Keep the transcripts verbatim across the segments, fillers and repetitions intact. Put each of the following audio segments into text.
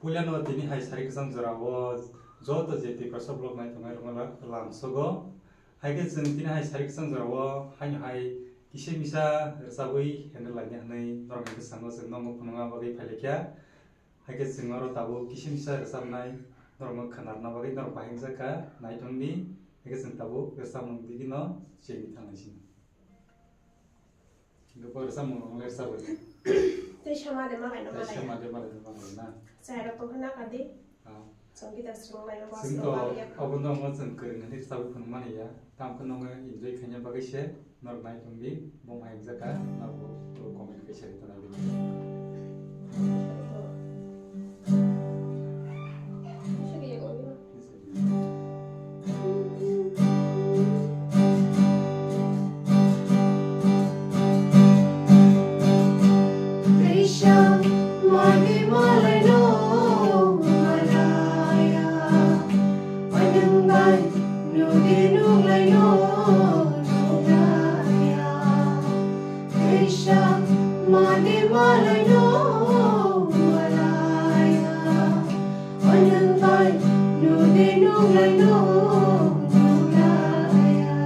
Puilano tini hai sari kwchang jorao joto je Tiprasa vlog nai tongnai rokno la-, lamsogo. Hai khe chwng tini hai sari kwchang jorao haino hai kisa misa rwchabwi handle laina hwnwi norok hai khe sango chwng nokno phunukna bagwi phailaikha. Hai khe chwng oro tabuk kisa misa rwchabnai norokno khwnarwna bagwi norok bahai wngjak kha, nai tongdi. Hai khe chwng tabuk rwchapmung digino chengwi thangnai sini. Hingke bo rwchapmung rok le rwchapgwi. Tei sama de malai no Tei malai. Sama de malai no malai na. Chai rok tong khe na kadi. Ah. Chwng gita swrwng lai no Chwng bwswk to malai ya. Obo no mo chwng kwrwng hwnwi rwchapgwi phunuk mani ya. Tamo khe nokno enjoy khaina bagwi se norok nai tongdi. Bo mai wngjak kha norok bo comment kaisa ri tongna bagwi. Kaisa mani malai no malaya, o nwng bai nudi nunglai no nunglaya.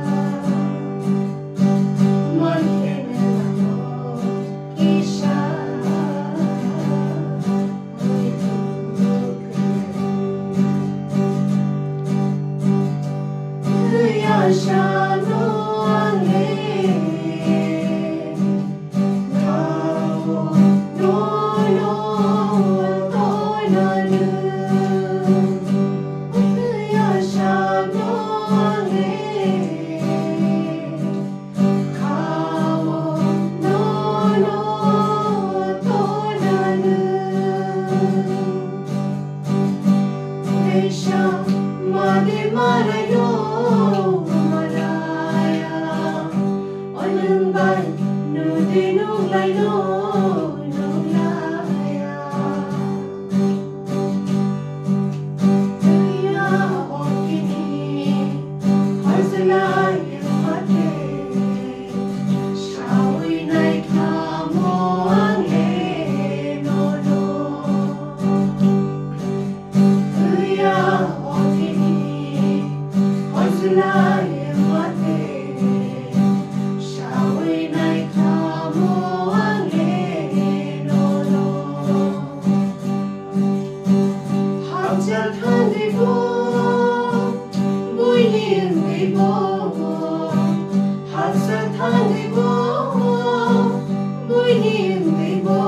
Mankhe nwng ano kisa. Twiya sano ang le Kaisa mani malai no malaya, o nwng bai nudi nunglai no nunglaya. Twiya o kini hajlai mate, sawi nai khamo ang le nono. Twiya o kini hojlai mate, sawi nai khamo ang le nono. Hakchal thangwi bo buini wngwi bo, haksa thangwi bo, buini wngwi bo,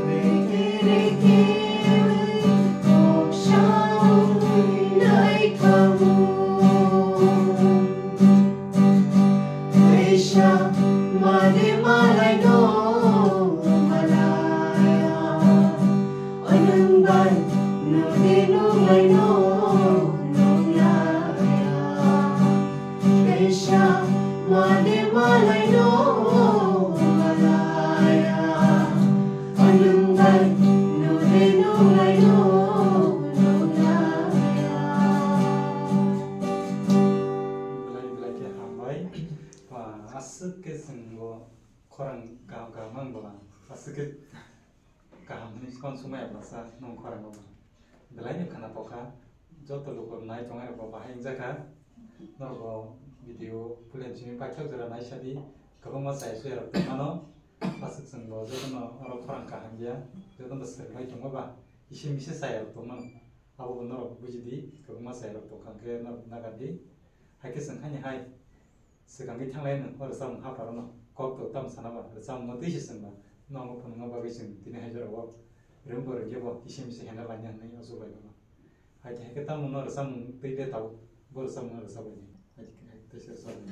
reke reke wngwi kok sawi nai khamu. Kaisa mani malai no malaya, o nwng bai nudi nunglai no nunglaya. Kaisa mani malai no malaya, o nwng bai nudi nunglai no nunglaya. Belai belai khe hambai. Ba, aswk khe chwng bo khorang kaham kaham mang bwla. Aswk khe kaham hwnwi uansukmaya bwlasa nwng khorang o. Belai no khwna tokha. Joto lukurok nai tongnai rok bo bahai wngjakha. Norok bo video pulen simi paithak jora naisadi. Kwbangma chaya suya rok tongmano. Aswk chwng bo jotono oro khorang kaham ya. Jotono swrwngnai tongo ba. Isi misi chaya rok tongmano. Abo bo norok bujidi. Kwbangma chaya rok tongkha hwnkhe norok nagardi. Hai khe chwng haini hai. Swkangwi thanglai nwng o rwchapmung hapharo no kok to tamo sana ba rwchapmung no twi se chwng ba nogo phunukna bagwi chwng tini hai jora o rim bo rwngya bo kisa misa hena laina hwnwi o chubai mano. Hai khe, hai khe tamo no rwchapmung twi le tabuk bo rwchapmung no rwchapbai di. Hai khe, hai khe tei se rwchapmung.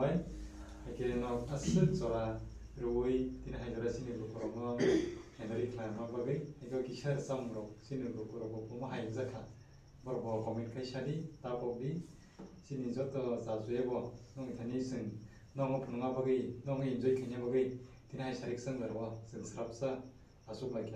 Haikhe no aswk jora rwui tini hai jora chini lukurokno henry khlaima bagwi, haikhe kisa rwchapmung rok chini lukurok bo kwbangma hai wngjakha. Borok bo comment khai sadi, ta pokdi. Chini joto chachuya bo nokni thani chwng nokno phunukna bagwi, nokno enjoy khaina bagwi tini hai sarik chwng jora o chwng swrapsa achuk lai kha.